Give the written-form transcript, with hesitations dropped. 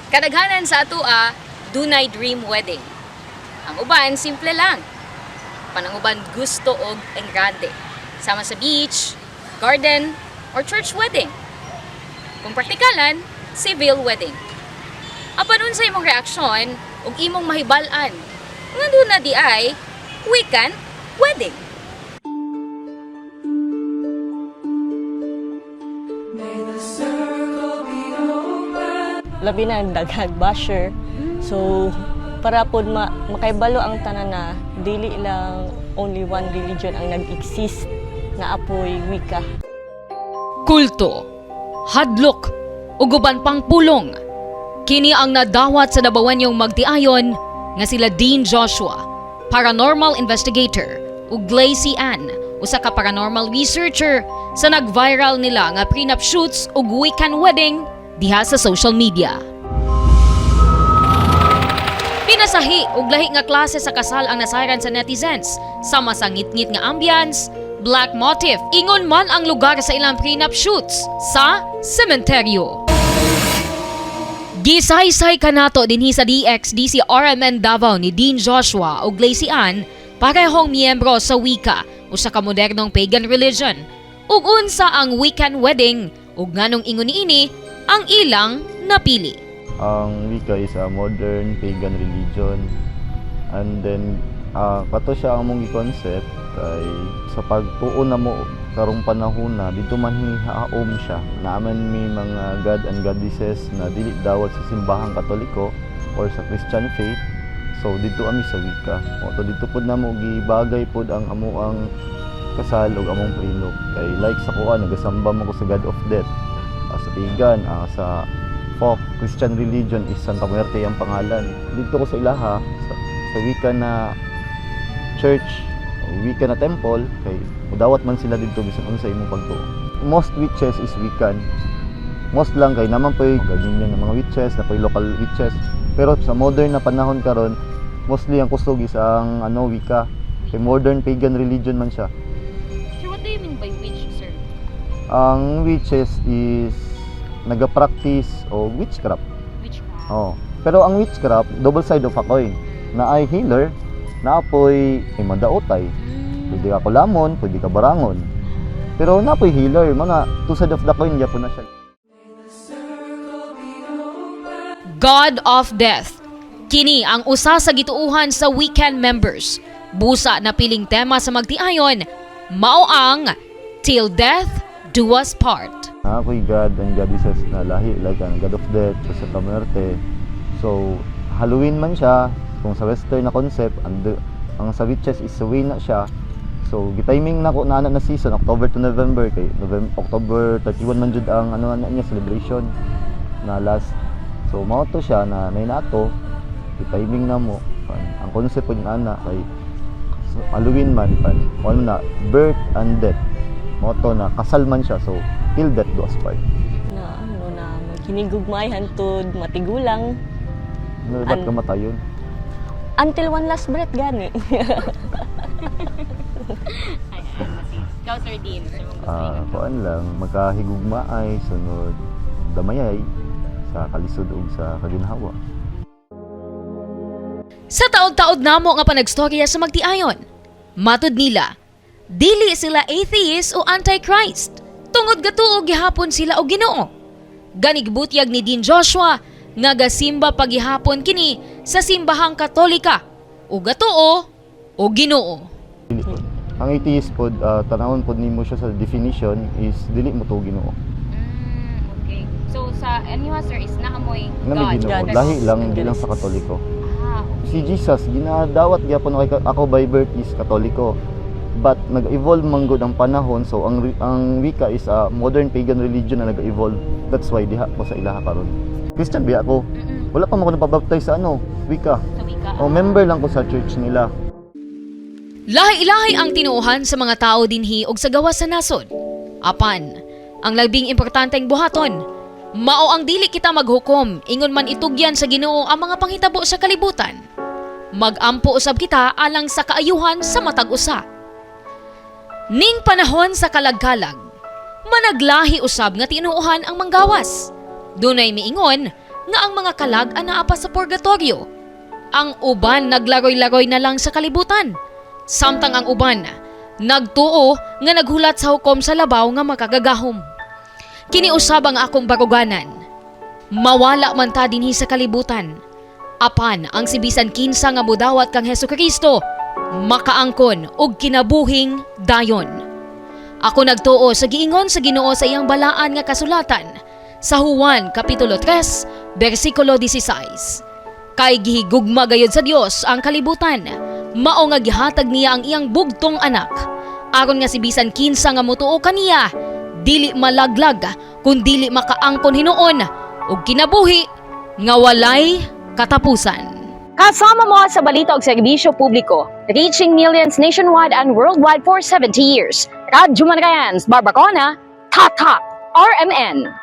Kadaghanan sa atoa, dunay dream wedding. Ang uban, simple lang. Pananguban gusto og engrande. Sama sa beach, garden, or church wedding. Kung praktikalan, civil wedding. Apan unsa imong reaksyon ug imong mahibal-an nga duna diay weekend wedding? Labi na ang daghang basher. So, para pod makaibalo ang tanan na dili lang only one religion ang nag-exist na apoy Wicca. Kulto, hadlok, ug uban pang pulong. Kini ang nadawat sa Dabawenyong magtiayon nga sila Dean Joshua, paranormal investigator, ug Glacy Ann, usa ka paranormal researcher sa nag-viral nila nga prenup shoots ug weekend wedding diha sa social media. Pinasahi og lahi nga klase sa kasal ang nasayran sa netizens sama sa ngitngit nga ambience, black motif, ingon man ang lugar sa ilang prenup shoots sa sementeryo. Gisaysay kanato dinhi sa DXDC RMN Davao ni Dean Joshua ug Lacey Ann, parehong miyembro sa Wicca, usa ka modernong pagan religion. Ug unsa ang Wiccan wedding ug nganong ingon niini ang ilang napili? Ang Wicca is a modern pagan religion. And then, kato siya ang among concept kay sa pagtuon na mo karong panahon na dito man hihaom siya naaman may mga god and goddesses na dili dawat sa simbahang Katoliko or sa Christian faith, so dito ami sa Wicca o to dito pod namo gibagay pod ang amo ang kasal ug among prenup kay like sa kuan nagasamba mo ko sa God of Death, sa pagan, sa folk Christian religion is Santa Muerte ang pangalan. Dito ko sa ilaha sa Wicca na church o Wicca na temple kay mudawat man sila didto bisan unsa imong pagtuo. Most witches is Wiccan. Most lang kay naman po'y ganyan ng mga witches na po'y local witches. Pero sa modern na panahon karon, mostly ang kusog is ang ano, Wicca. Kay modern pagan religion man siya. Sir, what do you mean by witch, sir? Ang witches is naga-practice o witchcraft. Witchcraft. Oh. Pero ang witchcraft, double side of a coin. Na ay healer, na apoy ay madaotay. Pwede ka kulamon, pwede ka barangon. Pero na apoy healer, mga two side of the coin gyapon na siya. God of Death. Kini ang usa sa gituuhan sa weekend members. Busa na piling tema sa magtiayon, mao ang Till Death Do Us Part. Na apoy God and goddesses na lahi like ang God of Death, sa Santa Muerte. So Halloween man siya kung sa western na concept, ang sa witches is Samhain na siya. So gitiming na ko na ana na season October to November kay November, October 31 man jud ang ano na niya celebration na last. So mao to siya na nay nato gitiming na mo pan ang concept pud ana kay so, Halloween man pan ano na birth and death mao to na kasal man siya, so till death do us part. Na ano na maghinigugmay hantud matigulang. Ano ba't kamatayon? Until one last breath gani. Ikaw, Sir Dean. Kuan lang, magkahigugma ay sunod damayay sa kalisod ug sa kaginhawa. Sa taod-taod namo nga panagstorya sa magtiayon, matud nila, dili sila atheist o antichrist. Tungod gatuo gihapon sila og Ginoo. Ganig butyag ni Dean Joshua nga gasimba pagihapon kini sa simbahang Katolika ug gatuo o Ginoo. Dili pod. Ang atheist pod, tanawon pod nimo siya sa definition is dili mo to Ginoo. Okay. So sa ano sir is naamoy Na may Ginoo, God. lahi lang di lang sa Katoliko. Ah, Si Jesus ginadawat gyapon kay ako by birth is Katoliko. But nag-evolve man gud ang panahon, so ang Wicca is a modern pagan religion na nag-evolve. That's why diha ko sa ilaha karon. Christian biya ako. Wala pa man ko napabaptize sa ano, Wicca. Sa Wicca. O member lang ko sa church nila. Lahi-lahi ang tinuohan sa mga tao dinhi og sa gawas sa nasod. Apan, ang labing importanteng buhaton, mao ang dili kita maghukom ingon man itugyan sa Ginoo ang mga panghitabo sa kalibutan. Magampo usab kita alang sa kaayuhan sa matag usa. Ning panahon sa kalagkalag, managlahi usab nga tinuohan ang manggawas. Dunay miingon nga ang mga kalag anaa pa sa purgatorio. Ang uban naglaroy-laroy na lang sa kalibutan. Samtang ang uban nagtuo nga naghulat sa hukom sa labaw nga makagagahom. Kini usab ang akong baruganan. Mawala man ta dinhi sa kalibutan. Apan ang si bisan kinsa nga mudawat kang Hesus Kristo, makaangkon og kinabuhing dayon. Ako nagtuo sa giingon sa Ginoo sa iyang balaan nga kasulatan sa Juan Kapitulo 3, bersikulo 16. Kay gihigugma gayud sa Dios ang kalibutan, mao nga gihatag niya ang iyang bugtong anak. Aron nga si bisan kinsa nga motuo kaniya, dili malaglag kun dili makaangkon hinuon og kinabuhi nga walay katapusan. Kasama mo sa balita og serbisyo publiko, reaching millions nationwide and worldwide for 70 years. Radyo Manrayans, Barbacona, Tatak, RMN.